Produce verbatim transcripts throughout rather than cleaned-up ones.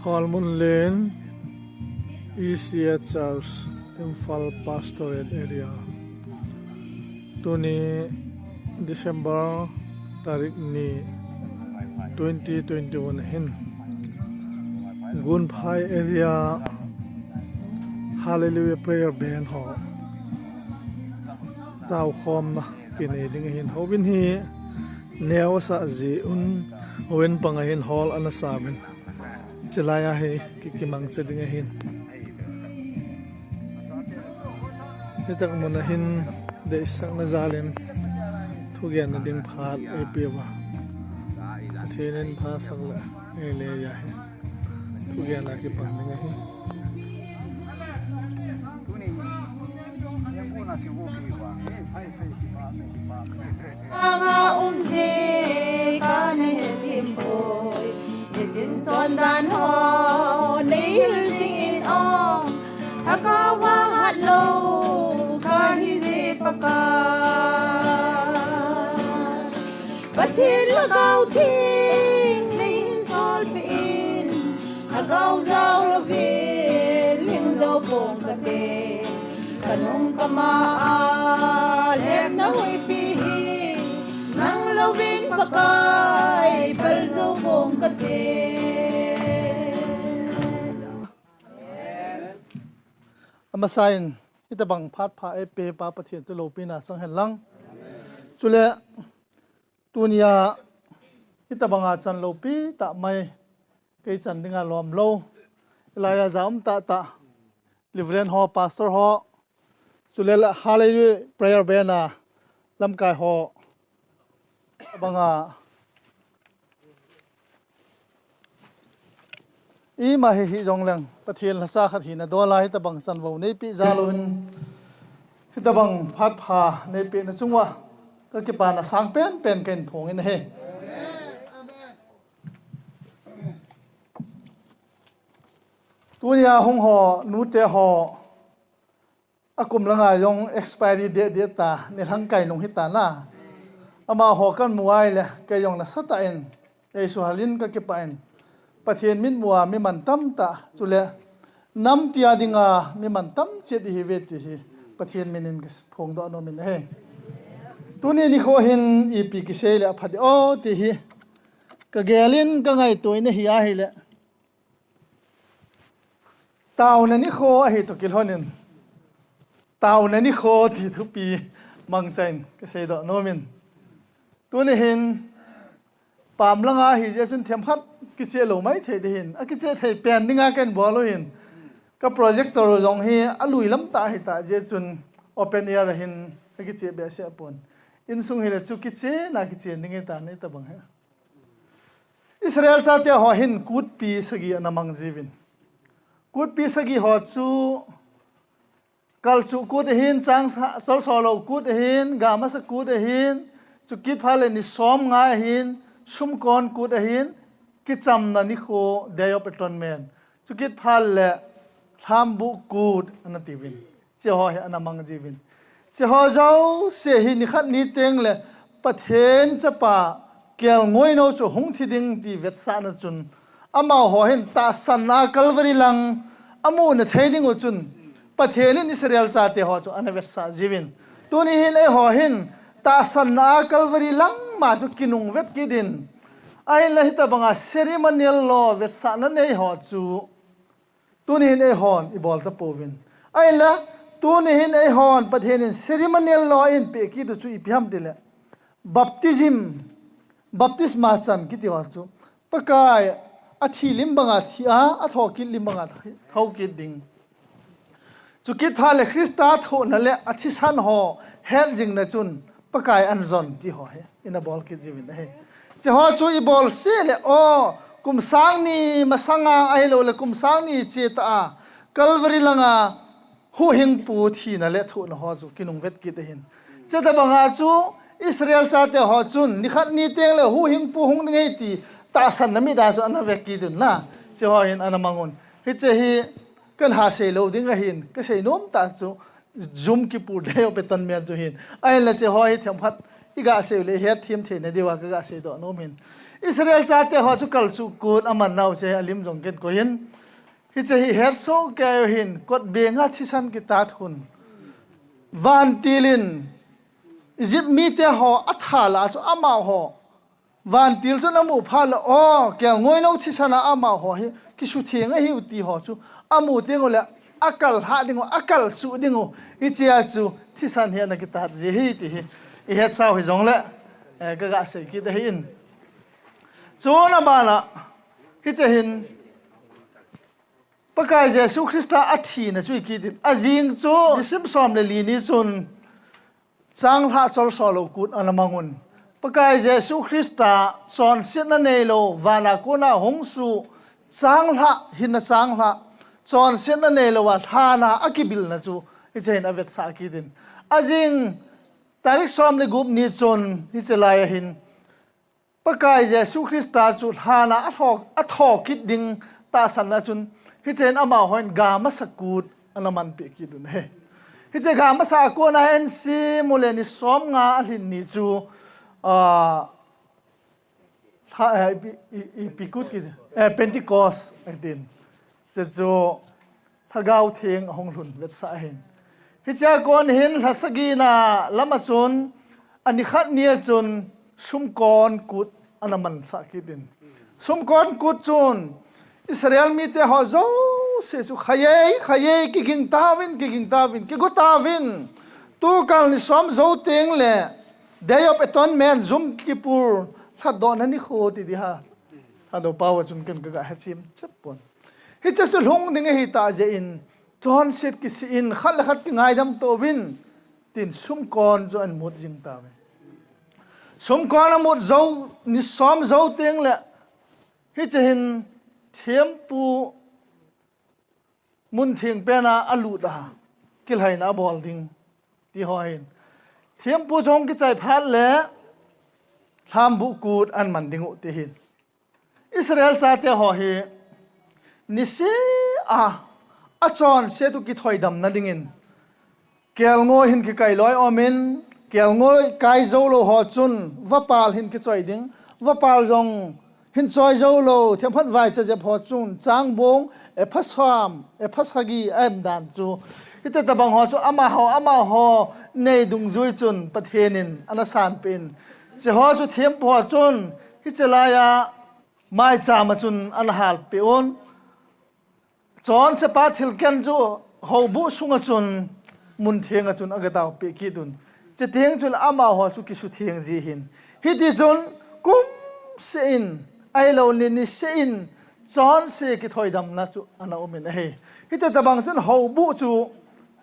Kholmunlen, E C A Church, Imphal Pastorate Area. Tuni December tarik ni, twenty twenty-one hin Gunphai Area Hallelujah Prayer Band ho taokhomna kinei ding ahin, houin hi neo asah jeh un, houin pang ahin hall ana sam in. Chulai a hi ki, kimangcha ding ahin. Hitak mun a hin deisahna jal in thugenna ding phat eipeh uva, Pathen in phasah le, eile a hi thugenna kipang ding ahi. Anga um jeh kana hedim poi, hitin chondan ho nei hil jing in o, thakhat vang hat lou kahi jeh Pakai. Pathen Lhagao Theng nei hin solpeh in, Lhagao jao louvin hing jou pong kate. Kanung kama a lemna huipi hi, nang louvin Pakai pel jou pong kate. Amasa in, hitabang phat pha eipeh Pa Pathen chu loupina chang hen lang. Chule, tunia hitabanga chan loupi tah mai, kei chan dinga lom lou, hilai a ja um tah tah, Reverend ho, Pastor ho, chule la Hallelujah Prayer Band a lamkai ho, banga ima hi hijong leng, Pathen lhacha khat hina dol a hitabang chanvou neipeh jal uvin, hitabang phat pha neipehna chunga ka kipana sang penpen kahin phong in ahi. Tunia hung ho, nute ho, akum langa jong expiry date date ta, nilhang kai nung hita na. Amaho kamu a ahile, kei jong nasatah in, eisuhal in ka kipah in. Pathen mitmu a mi mantam tah, chule nampi a dinga mi mantam chet ihiuve ti hi Pathen min in kaphongdoh nom in ahi. Tuni nikho hin ipi kisei le apha ding o ti hi kagel in kangaito in ahi ahile, taona nikho ahi toh kilhon in, taona nikho ti thupi mangcha in kaseidoh nom in. Tuni hin, pam langa ahi jeh chun themkhat kicheh lou maithei ding ahin, akicheh thei pen dinga kahin bol u ahin. Ka projector jong hi alui lam tah ahitah jeh chun open air a hin akicheh behseh pon. Insung hile chu kichehna kichen ding ahitan, hitabang hi. Israel chate ho hin kutpi sagi ana mang jiuvin. Kutpi sagi ho chu kalchuh kut ahin, chang sa, cholso lou kut ahin, gamasa kut ahin, chukit phat le ni som ngai ahin, sumkon kut ahin, kichamna nikho, Day of Atonement. Chukit phat le lhambuh kut ana tiuvin. Hiche ho hi ana mang jiuvin. Hiche ho jouse hi nikhat ni teng le Pathen chapa kelngoi nou chu hung thi ding ti vetsahna chun, amaho hin tahsanna Calvary lang amuna thei ding u chun, Pathen in Israel chate ho chu ana vetsah jiuvin. Tuni hin eiho hin tahsanna Calvary lang ma chu kinung vet kit in, ahinla hitabanga ceremonial law vetsahna nei ho chu tuni hin eihon ibol tapouvin. Ahinla, tuni hin eihon Pathen in ceremonial law in peh kit u chu ipi ham tile, baptism, baptisma chan kiti ho chu, Pakai athi lim banga thi a, athokit lim banga thokit ding. Chukit phat le Christa thohna le athisan ho het jingna chun Pakai an jon ti ho hi ina bol kit jiuvin ahi. Hiche ho chu ibol seh le, o, kum sang ni masanga ahilou le kum sang ni chetah a Calvary langa huhhingpu thina le thohna ho chu kinung vet kit ahin. Hitabanga chu Israel chate ho chun nikhat ni teng le huhhingpu hung ding ahi ti tahsanna mit a chu ana vet kit un na. Hiche ho hin ana mang un. Hiche hi kana sei lou ding ahin, kasei nom tah chu jum kipur Day of Atonement chu ahin. Ahinla hiche ho hi themkhat I ga sei u le het thiem theina diu a ka ga sei doh nom hin. Israel chate ho chu kalsuh kut aman nau che alim jong ken ko hin. Hiche hi het soh kei u hin, kot benga thisan kitat hun. Vantil in Egypt mite ho atha la chu amaho vantil chun amu phat le, o, kelngoi lou thisan a amaho hi kisutheng ahiu ti ho chu amu teng u le, akal ha ding u, akal suh ding u, hichea chu thisan hi ana kitat ji hi ti hi i het sau hi jong le, eh, ka ga sei kit ahi in. Chun abana, hiche hin, Pakai Jesu Christa athina chu i kit in. Ajing chu, nisim som le li ni chun, changlhah cholso lou kut ana mang un. Pakai Jesu Christa chonsetna neilou, vana kona hung suh, changlhah, hinna changlhah, chonsetna neilou a, lhana akibilna chu, hiche hin avetsah kit in. Ajing, tarik som le gup ni chun, hiche lai a hin, Pakai Jesu Christa chu lhana atho, atho kit ding tahsanna chun, hiche hin amaho hin ga masa kut ana manpeh kit un ahi. Hiche ga masa a kona hin sim u le ni som nga alhin ni chu, ah, lha, eh, ipi, i, ipi kut kit, eh, Pentecost, atin. Hiche chu Lhagao Theng ahung lhun vetsah ahin. Hichea kon hin lha sagina lama chun, ani khat nia chun sumkon kut ana mansah kit in. Sumkon kut chun Israel mite ho jouse chu, "Khayei, khayei, kiging tauvin, kiging tauvin, kigo tauvin. Tukal ni som jou teng le Day of Atonement, Yom Kippur, lhatdohna nikho," ti di ha. Lhatdoh pao a chun ken ka ga he chim chep pon. Hiche chu lhung ding ahi tah jeh in, chonset kisih in, khat le khat kingaidam touvin, tin sumkon chu ana mut jing tauve. Sumkon amut jou, ni som jou teng le, hiche hin thempu mun theng pen a alut a, kilhaina abol ding, ti ho hin. Thempu chu hung kichai phat le, lhambuh kut ana man ding u, ti hin. Israel chate ho hi, niseh a, achonset u kithoidamna dingin, kelngoi hin kikai loi um in, kelngoi kai jou lou ho chun, vapal hin kichoi ding, vapal jong hin choi jou lou, themkhat vaicha jep ho chun, changbong, epha som, epha sagi, a em dan chu. Hiti tabang ho chu, amaho, amaho, nei dungjui chun, Pathen in, ana sanpeh in. Hiche ho chu thempu ho chun, hiche lai a, maicham a chun ana halpeh un. Chonsepa thilken chu houbuh sunga chun, mun thenga chun aga taopeh kit un. Chuteng chule amaho chu kisutheng ji hin. Hiti chun kum seh in, ahilou le ni seh in, chonse kithoidamna chu ana um in ahi. Hiti tabang chun houbuh chu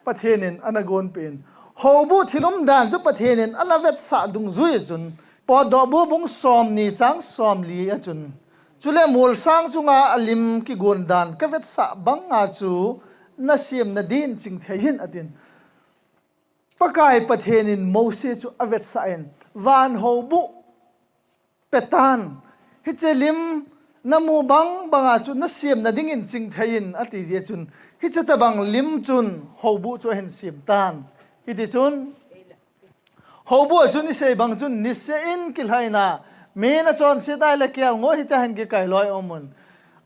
Pathen in ana gonpeh in, houbuh thil umdan chu Pathen in ana vetsah dungjui a chun, Potdohbu bung somni chang somli a chun, chule molsang chunga alim kigon dan kavetsah banga chu nasemna din chingthei hih in atin. Pakai Pathen in Mose chu avetsah in, van houbuh petan, hiche lim namu bang banga chu nasemna dingin chingthei in ati jeh chun, hiche tabang lim chun houbuh chu ahin sem tan. Hiti chun, houbuh a chun isei bang chun, niseh in kilhaina, mi nachonset a ahile kelngoi hiti a hin kikai loi um un.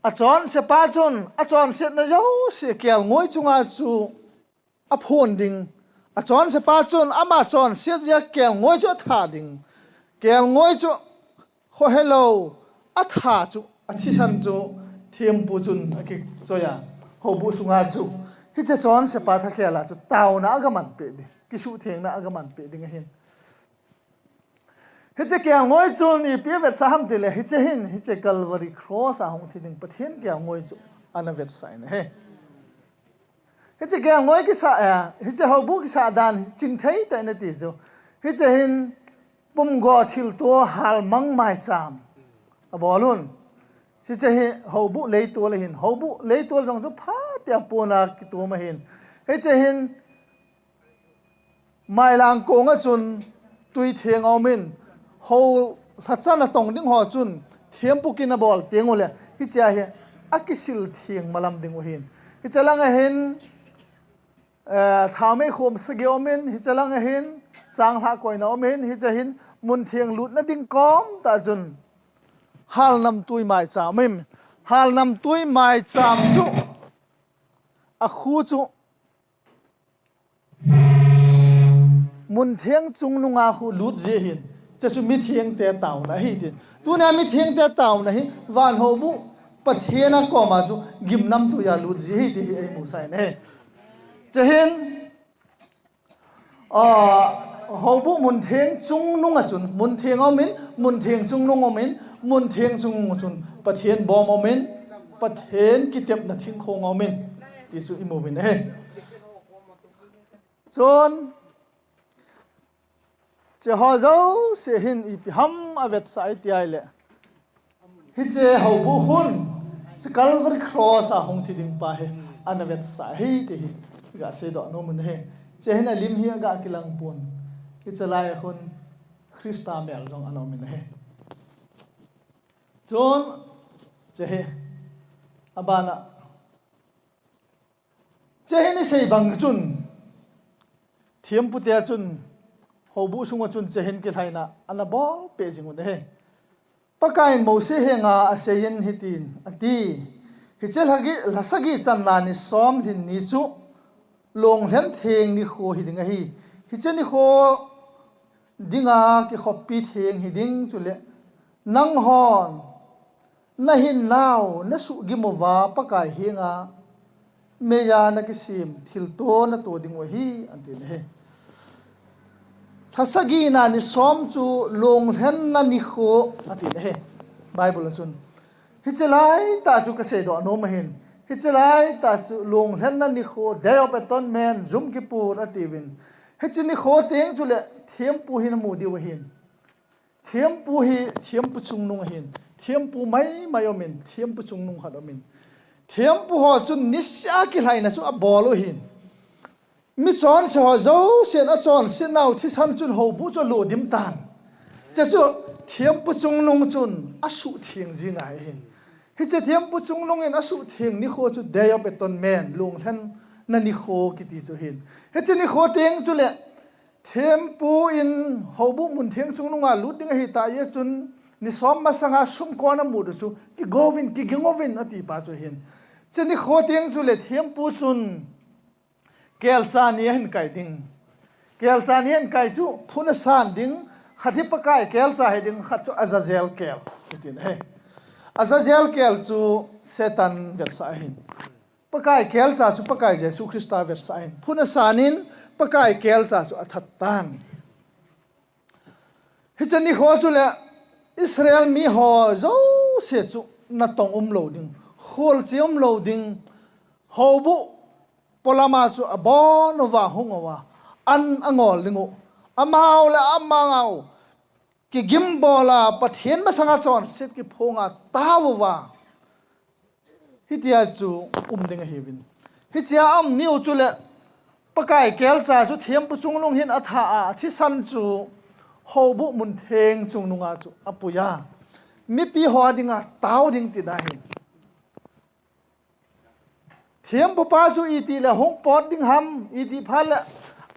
Achonsepa chun, achonsetna jouse kelngoi chunga chu aphon ding. Achonsepa chun ama chonset jeh a kelngoi chu atha ding. Kelngoi chu khohelou, atha chu, athisan chu, thempu chun akichoi a, houbuh sunga chu, hiche chonsepa thakhel a chu, taona aga manpeh ding, kisuhthengna aga manpeh ding ahin. Hiche kelngoi chun ipi avetsah ham tile, hiche hin, hiche Calvary Cross a hung thi ding Pathen kelngoi chu ana vetsah in ahi. Hiche kelngoi kisah, eh, hiche houbuh kisah dan chingthei tah in ati chu. Hiche hin pumgo thilto halmang maicham abol un. Hiche hi houbuh leitol ahin, houbuh leitol jong chu phatea pon a kitom ahin. Hiche hin mailang kong a chun tui theng aum in, hou lhachan atong ding ho chun thempu kin abol teng ule, hichea hi akisil theng malam ding u ahin. Hiche lang a hin, eh, thaomei khom sagi aum in, hiche lang a hin, changlhah koina aum in, hiche hin, Muntheng lutna ding kom tah chun halnamtui maicham um in, halnamtui maicham chu a khu chu muntheng chungnunga khu lut ji ahin, chuchu mithengte taona ahi tin. Tunia mithengte taona hi van houbuh Pathen a koma chu gimnamtui a lut ji ahi ti hi eimusah in ahi. Chuhin, ah, houbuh muntheng chungnunga chun, muntheng aumin, muntheng chungnung aumin, muntheng chungnunga chun Pathen bom aumin, Pathen kitepna thingkhong aumin, ti chu imu uvin ahi. Chun, hiche ho jouse hin ipi ham avetsah iti ahile, hiche houbuh khun, hiche Calvary Cross a hung thi ding pa hi ana vetsah ahi ti hi gaseidoh nom un ahi. Hiche hin alim hi aga kilang pon. Hiche lai a khun Christa mel jong ana um in ahi. Chun, hiche hi, abana, hiche hin isei bang chun, thempu te chun, houbuh sunga chun hiche hin kilhaina ana bol peh jing un ahi. Pakaiyin Mose henga aseiyin hitin ati, hiche lhagi, lha sagi channa ni som lhin ni chu longlhen theng nikho hiding ahi. Hiche nikho dinga kikhoppi theng hiding chule nanghon nahinnau nasuhgim uva Pakai henga meiya nakisem thilto nato dingu ahi, ati ahi. Lha sagina ni som chu longlhenna nikho, ati ahi. Bible a chun. Hiche laitah chu kaseidoh nom ahin. Hiche laitah chu longlhenna nikho, Day of Atonement, Yom Kippur atiuvin. Hiche nikho teng chule thempu hi namu diu ahin. Thempu hi, thempu chungnung ahin. Thempu maimai aumin, thempu chungnung khat aumin. Thempu ho chun niseh a kilhaina chu abol u ahin. Michonse ho jousen achonsetnau thisan chun houbuh chu alodim tan. Chuchu thempu chungnung chun asuhtheng ji ngai ahin. Hiche thempu chungnung in asuhtheng nikho chu Day of Atonement, longlhenna nikho kiti chu ahin. Hiche nikho teng chule thempu in houbuh muntheng chungnunga lut ding ahitah jeh chun, ni som masanga sumkon amu u chu, kigouvin, kiging uvin ati pa chu ahin. Hiche nikho teng chule thempu chun kelcha ni ahin kai ding. Kelcha ni ahin kai chu phun asan ding, khat hi Pakai kelcha hiding, khat chu Azazel kel. Hitin ahi. Azazel kel chu Satan vetsah ahin. Pakai kelcha chu Pakai Jesu Christa vetsah ahin. Phun asan in Pakai kelcha chu athat tan. Hiche nikho chule Israel miho jouse chu natong umlou ding, kholche umlou ding, houbuh polama chu abon uva hung uva, an angol dingu, amau le amau kigimbola Pathen masanga chonset kiphonga tao uva, hitia chu um ding ahiuvin. Hichea um niu chule Pakai kelcha chu thempu chungnung hin atha a, athisan chu houbuh muntheng chungnunga chu apuiya, mipi ho dinga tao ding tina ahi. Thempupa chu itile hung pot ding ham, iti phat le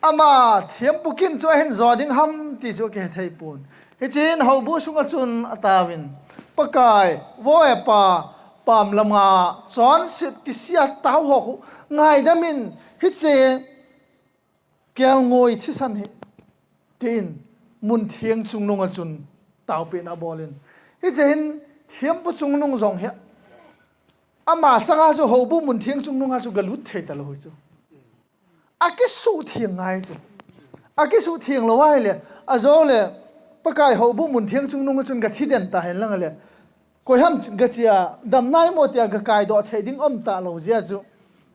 ama thempu kin chu ahin jo ding ham ti chu akihethei pon. Hichun houbuh sunga chun ataovin, Pakai, vo e Pa, pam lama chonset kisea tao ho khu ngaidamin, hiche kelngoi thisan hi, tin, muntheng chungnunga chun taopehna abolin. Hiche hin thempu chungnung jong hi, ama changa chu houbuh muntheng chungnunga chu galut thei talou chu. Akisuhtheng ngai chu. Akisuhtheng lou ahile, ajole, Pakai houbuh muntheng chungnunga chun gathi den tahen lang le, koiham gachea, damna imo tia gakaidoh thei ding um talou jeh chu.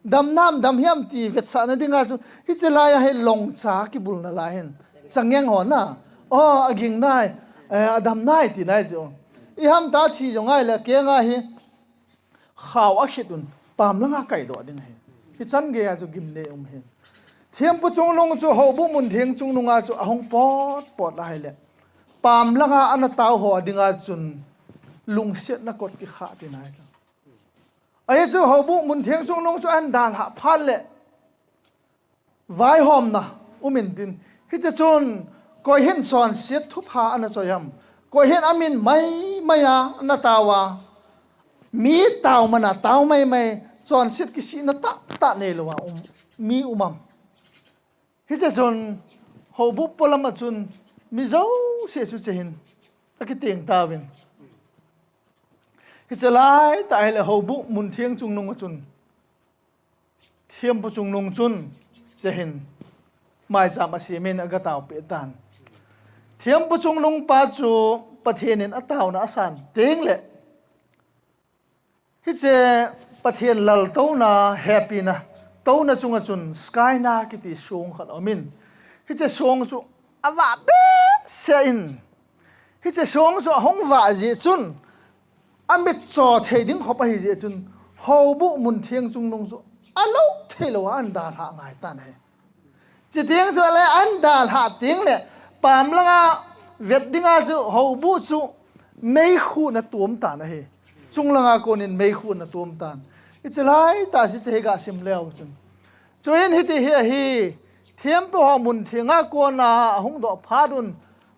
Damnam dam hiam ti vetsahna dinga chu, hiche laia hi longcha kibulna lai hin. Changeng hona, o, aging nai, eh, adam nai ti nai chu. Iham ta thi jong ahile, kenga hi, khao akhit un, pam langa kaidoh ding ahi. Hichan geia chu gimnei um ahi. Thempu chungnung chu houbuh muntheng chungnunga chu ahung pot pot ahile, pam langa ana tao ho dinga chun lungsetna kot kikhah tina ahi. Ahi chu houbuh muntheng chungnung chu ahin dalhah phat le, vaihomna umin tin. Hiche chun Koi hin chonset thupha ana choi ham. Koi hin amin maimai a ana tao a. Mi tao mana tao maimai, chonset kisihna tahtah neilou a um, mi um am. Hiche chun, houbuh polam a chun, mi jouse chu hiche hin akiteng tauvin. Hiche laitah hile houbuh muntheng chungnung a chun, thempu chungnung chun, hiche hin, maicham asemin aga taopeh tan. Thempu chungnung pa chu Pathen in ataona asan tengle, hiche Pathen laltouna, hepina touna chunga chun Shekinah kiti song khat aumin, hiche song chu avah behseh in, hiche song chu ahung vah jeh chun, amit cho thei ding khop ahi jeh chun, houbuh muntheng chungnung chu alou theilou a ahin dalhah ngai tan ahi. Chuteng chule ahin dalhah tengle, pam langa vet dinga chu houbuh chu meikhu ana tom tan ahi. Chung langa konin meikhu ana tom tan. Hiche laitah chu hiche hi gasim leu chun, chuin hiti hi ahi, thempu ho munthenga kona ahung doh phat un,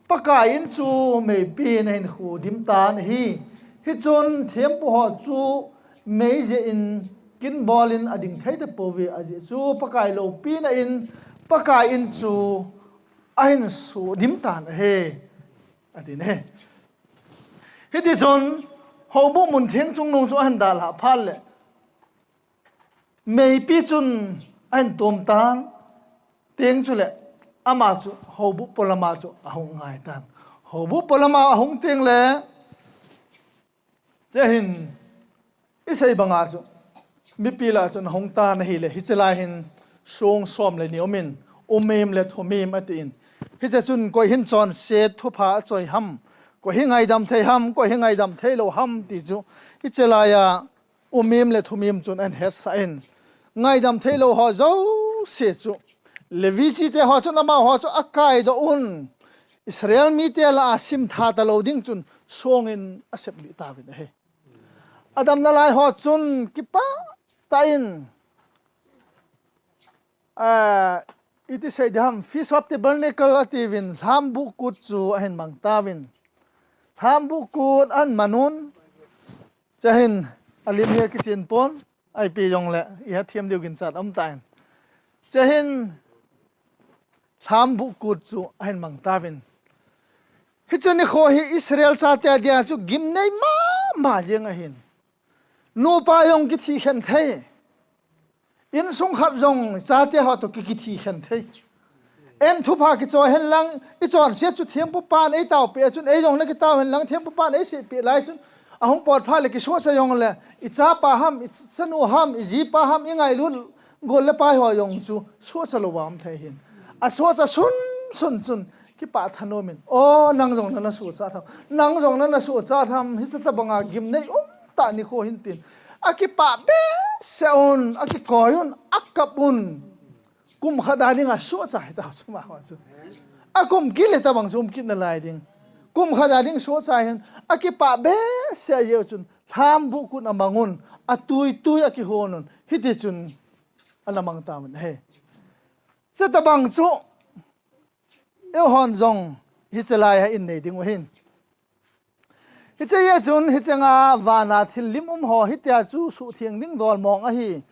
Pakai in chu meipi in ahin khudim tan ahi. Hichun thempu ho chu mei jeh in kinbol in ading thei tapouve, ajeh chu Pakai loupina in Pakai in chu ahin sudim tan ahi, atin ahi. Hitichun houbuh muntheng chungnung chu ahin dalhah phat le, meipi chun ahin tom tan, teng chule ama chu houbuh polama chu ahung ngai tan. Houbuh polama ahung tengle, hiche hin isei banga chu mipi lah chun ahung tan ahile, hiche lai hin song som le ni aumin, umim le thumim atin. Hiche chun koi hin chonset thupha achoi ham, koi hi ngaidam thei ham, koi hi ngaidam theilou ham ti chu hiche laiya umim le thumim chun ahin hetsah in, ngaidam theilou ho jouse chu Levi chate ho chun amaho chu akaidoh un, Israel mite lah a simtha talou ding chun songin aseplih tauvin ahi. Adamna lai ho chun kipah tah in, iti sei ding ham, Feast of Tabernacle atiuvin, lhambuh kut chu ahin mang tauvin. Lhambuh kut ahin man un, hiche hin alim hi akichen pon, ipi jongle ihet them diu ginchat aum tan. Hiche hin lhambuh kut chu ahin mang tauvin. Hiche nikho hi Israel chate adia chu gimnei mama jeng ahin. Nupa jong kithi khen thei. Insung khat jong chate ho toh ki, kithi khen thei. Eiin thupha kichoi hen lang, ichonset chu thempu pan eitaopeh a chun, ei jong nakitao hen lang, thempu pan eisetpeh lai chun, ahung pot phat le kisohcha jongle, ichapa ham, ichanu ham, ijipa ham, ingailut gol le pai ho jong chu sohcha louva um thei ahin. Asohcha sunsun chun kipah thanom in, o, nang jong nana sohcha tham, nang jong nana sohcha tham, hiche tobanga gimnei umtah nikho hin tin, akipah behseh un, akikoi un, akap un. Kum khat a dinga sohcha hitao chu amaho chu. Akum kit le tobang chu um kit nalai ding. Kum khat a ding sohcha hin akipah behseh jeh u chun lhambuh kut amang un, atuitui akihon un, hitichun ana mang tauvin ahi. Hiche tobang chu eihon jong hiche lai a innei ding u ahin. Hiche jeh chun hicheng a vana thil lim um ho hitia chu suhtheng ding dol mong ahi.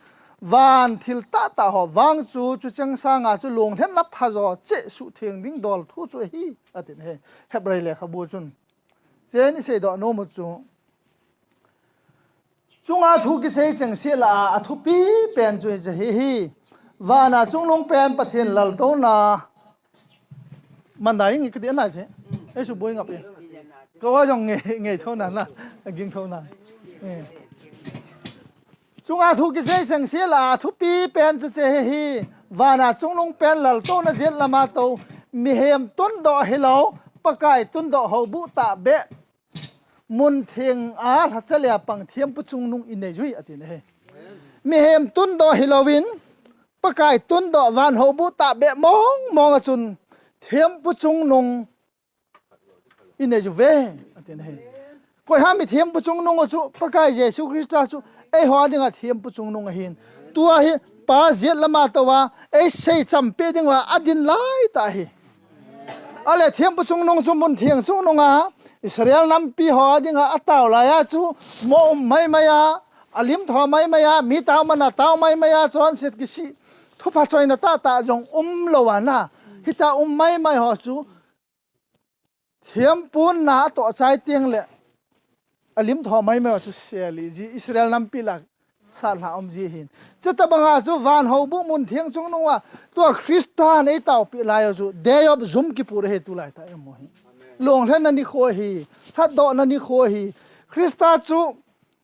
Van thil tahtah ho vang chu, chucheng sanga chu lunglhenna phajo cheh suhtheng ding dol thu chu ahi, atin ahi. Hebrai lekhabu chun. Hiche isei doh nom u chu, chunga thu kisei chengse lah a athupi pen chu hiche hi ahi. Vana chungnung pen Pathen laltouna. Mandai nge kati ana che. Ei suboi ngap e. Ka wa jong nge, nge thona na. Ging thona. Eh. Chunga thu kisei chengse lah a athupi pen chu hiche hi ahi. Vana chungnung pen laltouna jet lama tou. Mihem tundoh hilou, Pakai tundoh houbuh tahbeh. Muntheng a lhacha le apang thempu chungnung inei uvin atin ahi. Mihem tundoh hilouvin, Pakai tundoh van houbuh tahbeh mong mong a chun thempu chungnung inei uve, atin ahi. Koi ham i thempu chungnung u chu, Pakai Jesu Christa chu eiho dinga thempu chungnung ahin. Tua hi Pa jet lama touva eisei champeh dinguva adin laitah ahi. Ale thempu chungnung chu mun theng chungnunga Israel nampi ho dinga atao laiya chu mo um maimai a, alim tho maimai a, mi tao mana tao maimai a, chonset kisih thupha choina tahtah jong umlou ana, hitia um maimai ho chu thempun na atoh chai teng le alim tho maimai ho chu seli ji Israel nampi lah sat lha um ji hin. Chuti banga chu van houbuh mun theng chungnunga tua Christa nei taopi laiya chu Day of Yom Kippur ahi tulai tah emo hi. Longlhenna nikho ahi, lhatdohna nikho ahi. Christa chu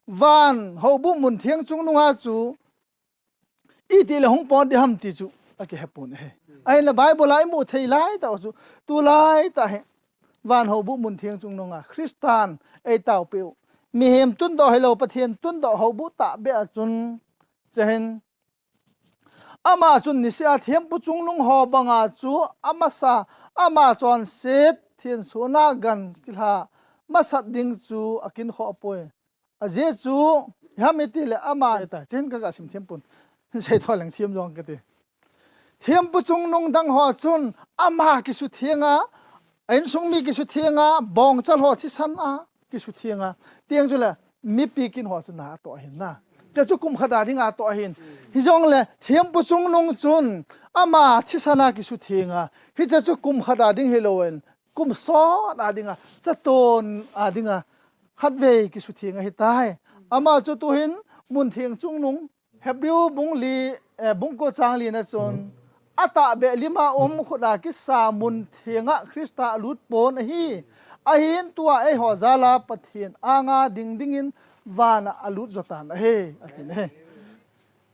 van houbuh mun theng chungnunga chu iti le hung pon ding ham ti chu akihepon ahi. Ahinla Bible a imu thei laitah chu tulai tah hi van houbuh mun theng chungnunga Christan eitaopiu. Mihem tundoh hilou Pathen tundoh houbuh tahbeh a chun, chuhin ama chun niseh a thempu chungnung ho banga chu amasa, ama chonset thensona gan kilha masat ding chu akinkhoh poi. Ajeh chu, iham iti le ama ta, chen kaga sim thempun. Sei tho leng them jong kati. Thempu chungnung dang ho chun ama kisuthenga, a insung mi kisuthenga, bongchal ho thisan a kisuthenga. Tieng chule mipi kin ho chu na atoh ahin na. Hiche chu kum khat a dinga atoh ahin. Hijongle thempu chungnung chun ama thisan a kisuthenga. Hiche chu kum khat a ding hilouvin kum sot a dinga, chaton a dinga khatvei kisuthenga ahitai. Ama chu tuhin mun theng chungnung Hebrew bung li, eh, bung ko chang li na chun atahbeh lima um khut a kisa mun thenga Christa alut pon ahi. Ahin tua eiho jal a Pathen anga ding dingin van a alut jo tan ahi, atin ahi.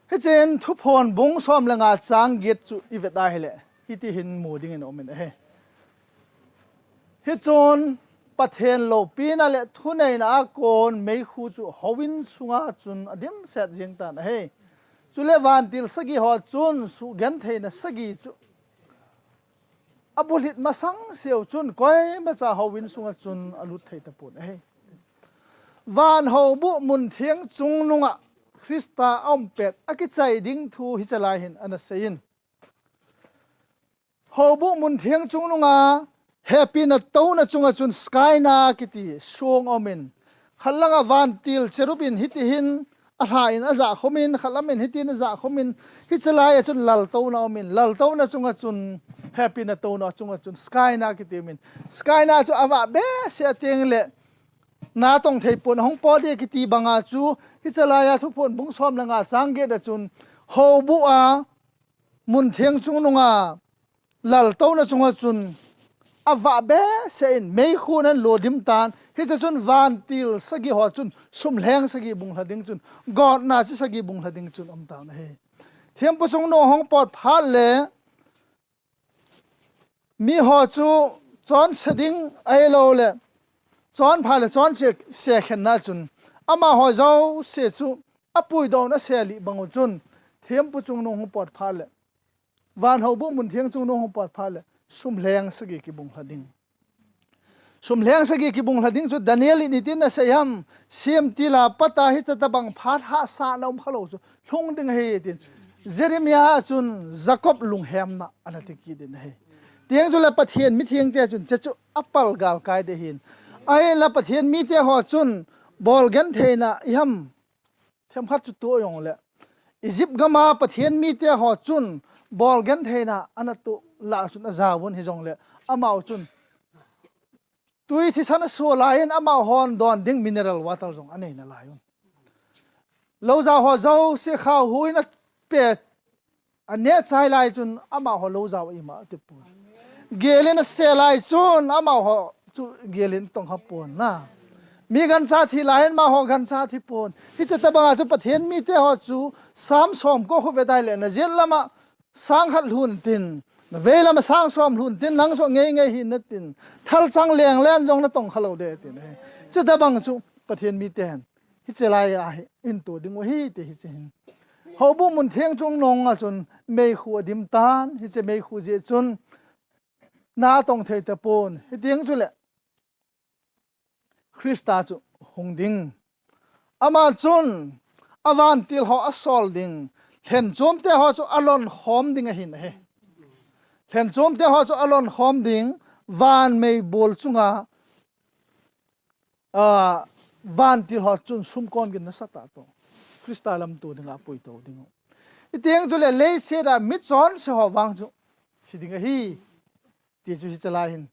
Hichun Thuphon bung som le nga chang get chu ivet a hile, hiti hin mu dingin aumin ahi. Hichun Pathen loupina le thuneina a kon meikhu chu houin sunga chun adimset jeng tan ahi. Chule vantil sagi ho chun sugentheina sagi chu abulhit masang seu chun koimacha houin sunga chun alut thei tapon ahi. Van houbuh mun theng chungnunga Christa aum pet akichai ding thu hiche lai hin ana seiyin. Houbuh mun theng chungnunga hepina touna chunga chun Shekinah kiti song aumin, khat langa vantil cherubim hiti hin alhan ajah khomin, khat lamin hitin ajah khomin, hiche lai a chun laltouna aumin, laltouna chunga chun hepina touna chunga chun Shekinah kiti aumin. Shekinah chu avah behseh teng le natong thei pon, ahung pot ding kiti banga chu hiche lai a Thuphon bung som le nga chang get a chun houbuh a mun theng chungnunga laltouna chunga chun avah behseh in meikhu nan lo dim tan, hiche chun vantil sagi ho chun sumlheng sagi bung lha ding chun, gotna chi sagi bung lha ding chun aum tan ahi. Thempu chungnung hung pot phat le mi ho chu chonse ding ahilou le chonpha le chonse, se khenna chun amaho jouse chu apuidohna selih bang u chun thempu chungnung hung pot phat le, van houbuh mun theng chungnung hung pot phat le, sumlheng sagi kibung lha ding. Sumlheng sagi kibung lha ding chu Daniel in itin asei ham, semtil a pat a hiche tabang phat hahsatna um khalou chu lhung ding ahi tin. Jeremiah a chun Jacob lunghemna ana ti kit in ahi. Tieng chule Pathen mithengte chun hiche chu apal galkai ding ahin. Ahinla Pathen mite ho chun bolgentheina iham themkhat chu toh jongle, Egypt gam a Pathen mite ho chun bolgentheina ana toh lah chun ajaovun hijongle, amaho chun tui thisan aso laiyin amahon don ding mineral water jong anei nalaiyun. Loujao ho jouse khao huiyin ape, aneh chai lai chun amaho loujao ima atipon. Gelin ase lai chun amaho chu gelin tongkha pon na. Mi gancha thi laiyin amaho gancha thi pon. Hiche tabanga chu Pathen mite ho chu Sam som ko khu vet a hile, najet lama sang khat lhun tin, navei lama sang som lhun tin, nang chu ngei ngei hi natin, thalchang leng len jong natong khalou ding tin ahi. Hiche tabang chu Pathen mite hin hiche lai a hin to ding u ahi ti hiche hin. Houbuh mun theng chungnung a chun meikhu adim tan, hiche meikhu jeh chun natong thei tapon, hitieng chule Christa chu hung ding. Ama chun avantil ho asol ding. Lhenchomte ho chu alon khom ding ahin ahi. Lhenchomte ho chu alon khom ding. van meibol chunga, a, vantil ho chun sumkon gin nasatah toh Christa lamto dinga apuito ding u. Hiti chule leiset a michonse ho vang chu thi ding ahi, ti chu hiche lai hin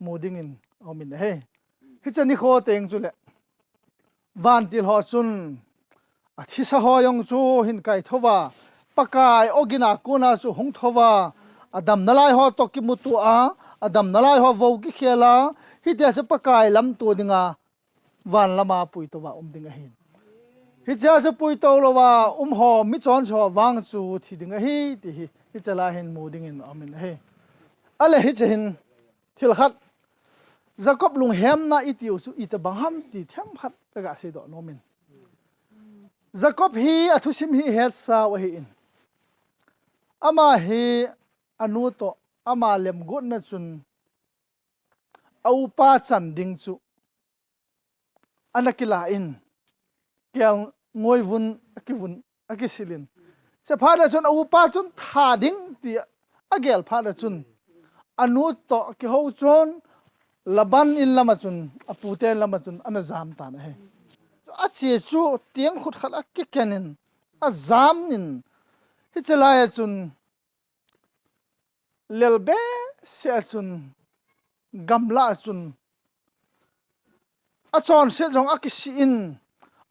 mu dingin aumin ahi. Hiche nikho teng chule vantil ho chun athisa ho jong chu hin kaithouva, Pakai ogin a kona chu hungthouva, adamna lai ho toh kimuto a, adamna lai ho vou kikhel a, hitia chu Pakai lamto dinga van lama puitouva um ding ahin. Hichea chu puitou louva um ho, michonse ho vang chu thi ding ahi, ti hi hiche lai hin mu dingin aumin ahi. Ale hiche hin thil khat, Jacob lunghemna itiu chu itobang ham ti themkhat kaga seidoh nomin. Jacob hi athusim hi hetsau ahin. Ama hi anu toh ama lemgotna chun aupa chan ding chu ana kilah in, kelngoi vun akivun, akisil in. Chephat a chun aupa chun tha ding ti agel phat a chun anu toh kihou chun Laban in lama chun, apute in lama chun ana jam tan ahi. Ache chu tiang khut khat akiken in, ajam in, hiche lai a chun lel behseh a chun, gamla a chun, achonset jong akisih in,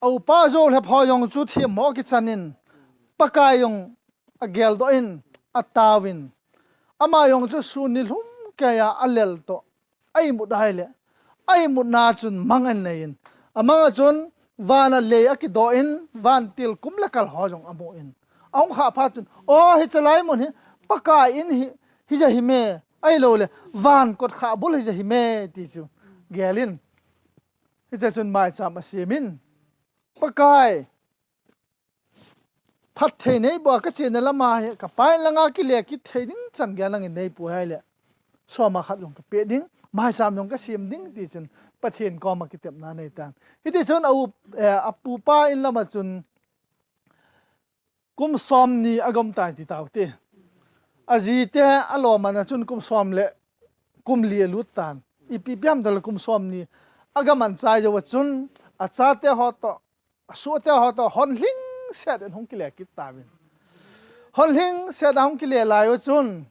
aupa jolhep ho jong chu themmo akichan in, Pakai jong ageldoh in, ataovin, ama jong chu sun nilhum keiya alel toh a imut ahile, a imutna chun mang anei in, amang a chun van a lei akidoh in, vantil kum le kal ho jong amu in, ahung khah phat chun, o, hiche lai mun hi Pakai in hi, hija hime, ahiloule van kotkhah bul hija hime, ti chu gel in, hiche chun maicham asem in, Pakai phatthei neiboh a kachena lama hi kapa in langa kile kit thei ding chan gei a nangin neipuihai le, soma khat jong kapeh ding, maicham jong kasem ding, ti chun Pathen koma kitepna anei tan. Hiti chun a u, eh, apupa in lama chun kum somni agom tai ti taute. Ajite alomna chun kum som le kum li alut tan. Ipi ipi ham tile kum somni agaman chai jouva chun achate ho toh, asohte ho toh, hon lhingset in hung kile kit tauvin. Hon lhingset a hung kile lai u chun,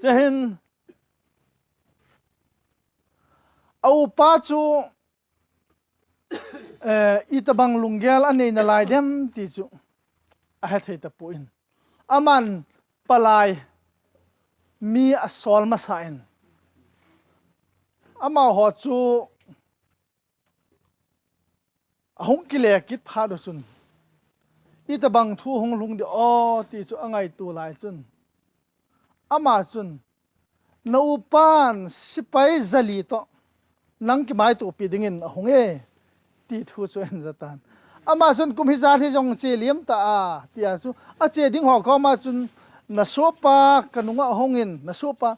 chehin aupa chu, eh, itobang lunggel anei nalai dem ti chu ahethei tapon, aman palai mi asol masa in, amaho chu ahung kile kit phat u chun, itobang thu hung lhung ding o ti chu angaito lai chun, ama chun, na upan sepai jali toh nang kimaitopi dingin ahung e, ti thu chu ahin jatan. Ama chun kum hijat hi jong che liam ta a, tia chu ache ding ho koma chun, nasohpa kanunga ahung in, nasohpa,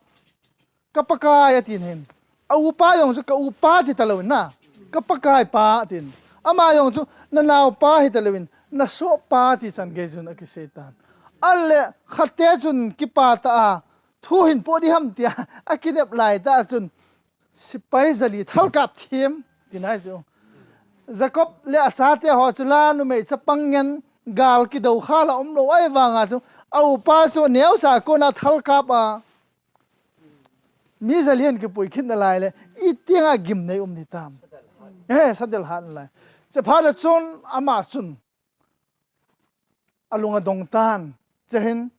ka Pakai atin hin. Aupa jong chu ka upa ti talouvin na, ka Pakai pa atin. Ama jong chu nanaopa hi talouvin, nasohpa ti chan gei chun akisei tan. Ale khatte chun kipah tah a, thu hinpo ding ham tia akinep laitah chun, sepai jali thalkap them, tina chu. Jacob le achate ho chu la numei chapang ngen, gal kidou khala umlou ahivanga chu, aupa chu neocha kona thalkap a, mi jali in kipui kit nalai le, iteng a gimnei um ding tam. Eh, sadel hat nalai. Chephat a chun ama chun alung adong tan. Chehin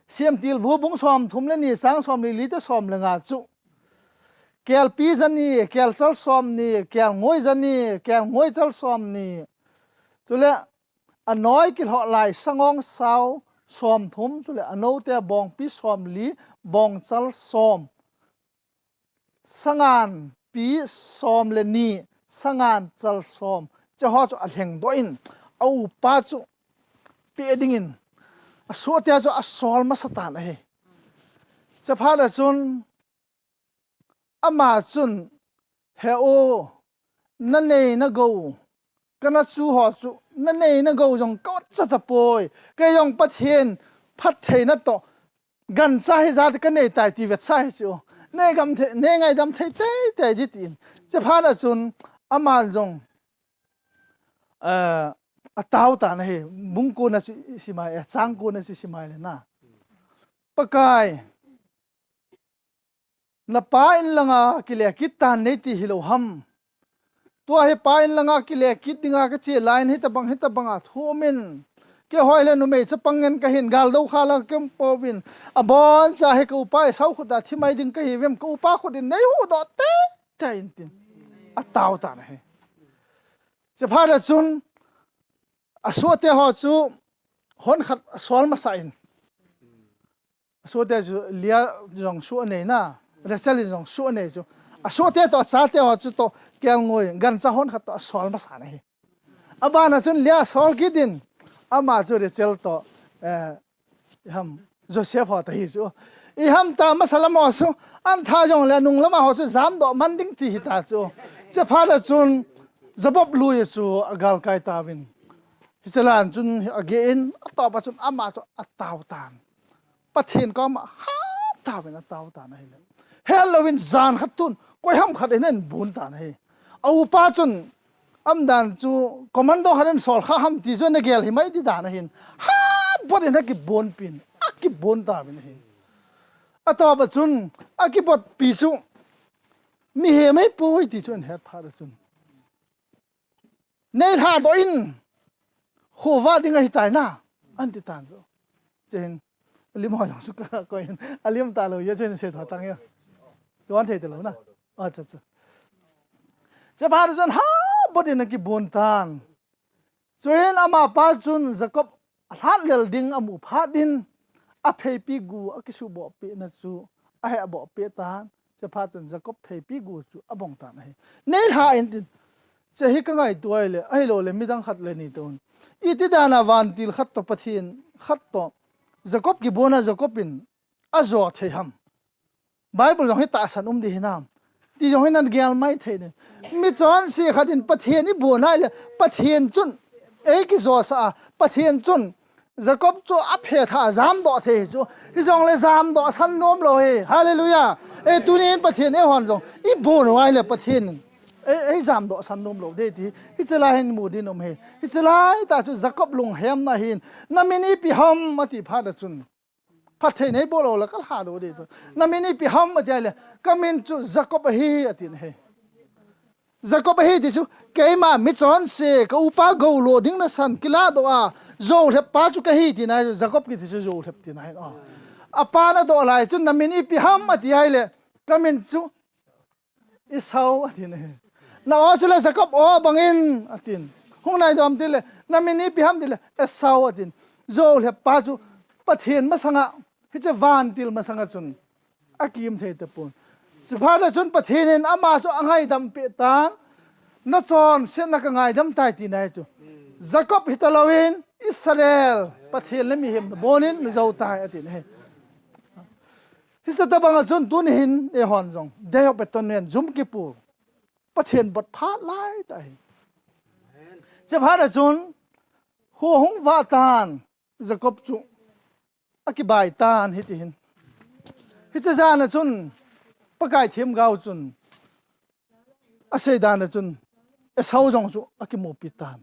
Semtilbu bung somthum le ni, chang somli li te som le nga chu, kelpi jani, kelchal somni, kelngoi jani, kelngoichal somni, chule anoi kilhoh lai sangong sao somthum, chule anoute bongpi somli, bongchal som, sanganpi som le ni, sanganchal som, cheho chu alhengdoh in, aupa chu peh dingin, asohte chu asol masa tan ahi. Chephat a chun, ama chun, he o, nanei nagou, kana chu ho chu, nanei nagou jong ka otcha tapoi, kei jong Pathen phattheina toh gancha hi jat ka nei tai ti vetsah hi chu. Nei gam thei, nei ngaidam thei tei tei di tin. Chephat a chun ama jong, eh, atao tan ahi, bung ko na chu i sim a, eh, chang ko na chu i sim a le na. Pakai, na pa in langa kile kit tan nei ti hilou ham. Tua hi pa in langa kile kit dinga ka che lai in hitabang, hitabang a thu um in. Keiho le numei chapang ngen ka hin, gal do kha la ka um pouvin. Abon cha hi ka upa Esau khut a thi mai ding ka hi vem, ka upa khut in nei huhdoh tei tei in tin. Atao tan ahi. Chephat a chun asohte ho chu hon khat asol masa in. Asohte chu Leah jong soh anei na, Rachel in jong soh anei chu. Asohte toh, achate ho chu toh kelngoi, gancha hon khat toh asol masa na hi. Aban a chun Leah asol kit in, ama chu Rachel toh, eh, iham, Joseph ho ta hi chu. Iham ta masa lam ho chu, an tha jong le nung lam a ho chu jamdoh man ding ti hi ta chu. Chephat a chun Jacob lui a chu agalkai tauvin. Hiche lai a chun ageh in, atop a chun ama chu atao tan. Pathen koma hat tauvin atao tan ahile. Helou in jan khat tun, koiham khat in ahin bon tan ahi. A upa chun, aumdan chu, commando khat in sol kha ham ti chu ana gel hi mai di dan ahin. Hat bot in akibon pin, akibon tauvin ahi. Atop a chun, akibot pi chu, mihem ahipoi ti chu ahin het phat a chun. Nei lhadoh in, khovah ding ahi tai na, ahin ti tan chu. Chuin, alim ho jong chu ka koi in, alim talou, ya chuin se tho tang ya. Chuan thei talou na. Acha, acha. Chephat a chun hat bot in akibon tan. Chuin amapa chun Jacob alhat lel ding amu phat in, apheipi gu akisuboh peh na chu, ahe aboh peh tan. Chephat chun Jacob pheipi gu chu abong tan ahi. Nei lha in tin. Che hi ka ngaito ahile, ahilou le midang khat le ni toh. Iti dan a vantil khat toh Pathen, khat toh Jacob kibon a Jacob in ajo thei ham. Bible jong hi tahsan um di hinam. Ti jong hi nan gel mai thei ne. Michonse khat in Pathen ibon ahile, Pathen chun, ei kijosah a, Pathen chun, Jacob chu aphe tha jamdoh thei chu. Hijongle jamdoh san nom lou hi. Hallelujah. Ei tunin Pathen eihon jong. Ibon uva ahile Pathen. Ei, ei jamdoh san nom lou ding ti. Hiche lai hin mu ding um hi. Hiche lai tah chu Jacob lunghemna hin. Na min ipi ham ati phat a chun. Phatthei nei bol lou le ka lha lou ding. Na min ipi ham ati ahile. Ka min chu Jacob ahi ati ahi. Jacob ahi ti chu, keima michonse, ka upa gou lo ding nasan, kiladoh a, Joseph pa chu kahi tina chu, Jacob kiti chu Joseph tina ahi. Apa nadoh lai chu, na min ipi ham ati ahile, ka min chu Esau ati ahi. Na o chu le Jacob o bangin atin. Hung nai dom ti le, na min ipi ham ti le, Esau atin. Joseph pa chu, Pathen masanga, hiche vantil masanga chun. Akim thei tapon. Chuphat a chun Pathen in ama chu angaidam peh tan. Nachonsetna kangaidam tai tina ahi chu. Jacob hita louvin Israel Pathen le mihem nabon in najo tai ati ahi. Hiche tabang a chun tuni hin eihon jong Day of Atonement, Yom Kippur. Pathen bot phat lai tah ahi. Chuphat a chun kho hung vah tan Jacob chu akibai tan hiti hin. Hiche jan a chun, Pakai themgao chun, asei dan a chun, Esau jong chu akimupi tan.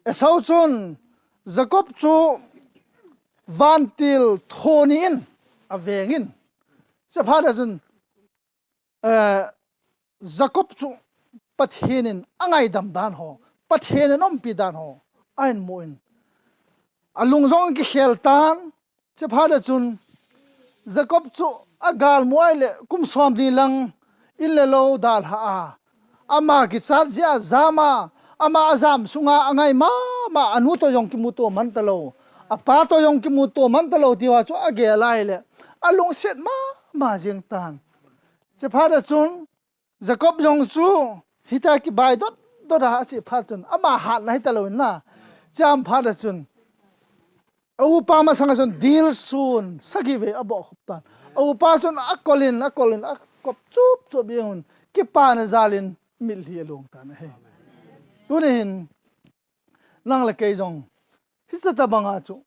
Esau chun, Jacob chu vantil tho ni in, aveng in. Chuphat a chun, eh, Jacob chu Pathen in angaidam dan ho, Pathen in umpi dan ho, ahin mu in. Alung jong kikhel tan, chuphat a chun Jacob chu agalmu ahile kum som ni lang in le lou dalha a. Ama kichat jeh a jam a, ama ajam sunga angai mama, anu toh jong kimuto man talou. Apa toh jong kimuto man talou tiho chu agel ahile. Alungset mama jeng tan. Chuphat a chun, Jacob jong chu, hitia kibai dot dot a, ache phat chun, ama hatna hita lou in na. Cham phat a chun, a upa masang a chun, dilsun, sagi vei aboh khop tan. A upa chun, akol in, akol in, akop chup chup jeng un, kipana jal in, mitlhi along tan ahi. Tuni hin, nang le kei jong, hiche tabang a chu,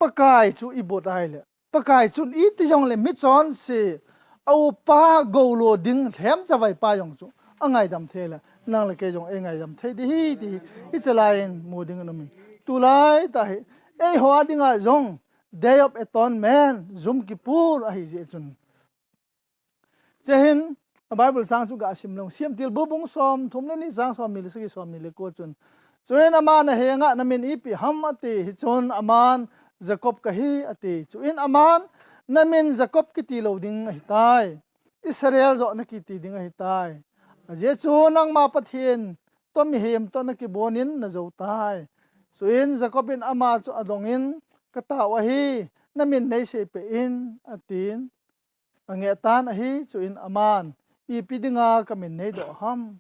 Pakai chu ibot ahile, Pakai chun iti jongle michonse, a upa goulo ding lhem chavai pa jong chu angaidam thei le, nang le kei jong eingaidam thei ding ahi ti hi, hiche lai in mu ding in um in. Tulai tah hi, eiho a dinga jong Day of Atonement, Yom Kippur ahi jeh chun. Chehin, a Bible chang chu ga sim leng. Semtilbu bung som thum le ni chang som ni le sagi som ni le ko chun. Chuin aman ahenga, namin ipi ham ati. Hichun aman Jacob kahi ati. Chuin aman namin Jacob kiti lou ding ahitai. Israel joh nakiti ding ahitai. Ajeh chu nangma Pathen toh mihem toh nakibon in najou tai. Chuin Jacob in ama chu adong in, katao ahi, namin neisei peh in, atin. Angeh tan ahi, chuin aman, ipi dinga kamin neidoh ham.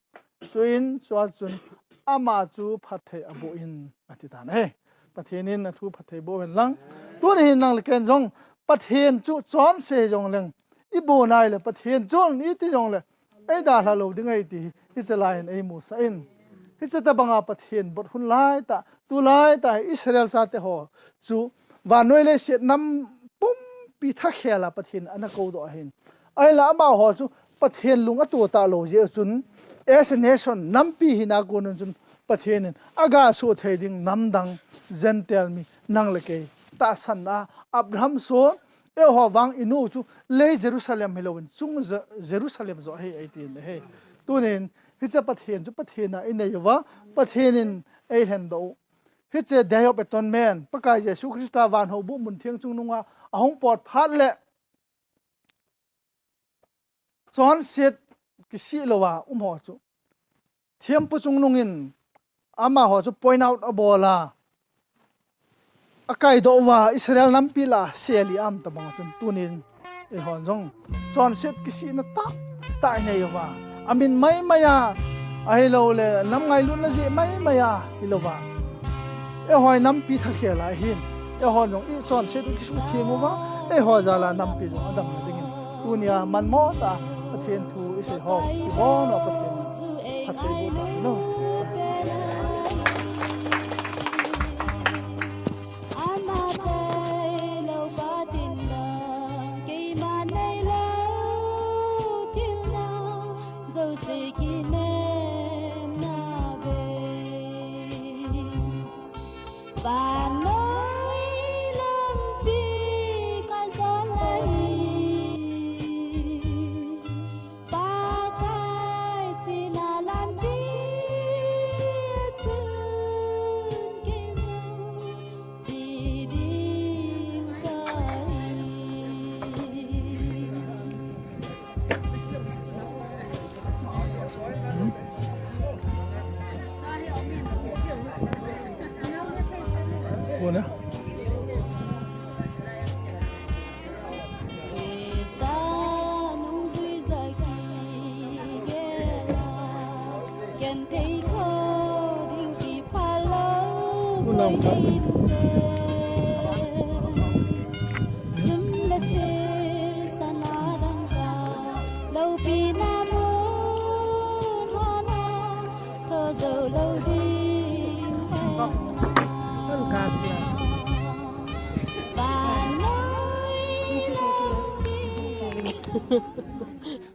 Chuin, chua chun, ama chu phatthei aboh in, ati tan ahi. Pathen in athu phatthei boh hen lang. Tuni hin nang le kei in jong, Pathen chu chonse jong leng. Iboh nai le, Pathen chun iti jongle, eidalha lou ding ahi ti hi, hiche lai in eimusah in. Hiche tabanga Pathen bot hun lai tah, tulai tah hi Israel chate ho chu vannoi leiset nam pumpi thakhel a Pathen ana koudoh ahin. Ahinla amaho chu Pathen lung ato talou jeh chun, as a nation, nampi hina kon un chun Pathen in aga suh thei ding namdang Gentile mi nang le kei tahsan a Abraham son, eiho vang inu chu lei Jerusalem hilouvin chung Je-, Jerusalem joh ahi eitin ahi. Tunin hiche Pathen chu Pathen a inei uva, Pathen in eilhendoh u. Hiche Day of Atonement, Pakai Jesu Christa van houbuh mun theng chungnunga ahung pot phat le, chonset kisih louva um ho chu thempu chungnung in amaho chu point out abol a, akaidoh uva Israel nampi lah a sel i-am tabang chun tunin eihon jong chonset kisihna tahtah inei uva, amin maimai a, ahilouleh nam ngailutna jeh maimai a hilouva, eiho hi nampi thakhel a ihin, eihon jong ichonset u kisuhtheng uva, eiho jal a nampi jong adamna dingin tunia manmo tah a Pathen thu isei ho, ibon uva Pathen in phatthei boh tahen. Vannoi lampi ka jot lai. Pakai china lampi chun kei jong che ding kahi.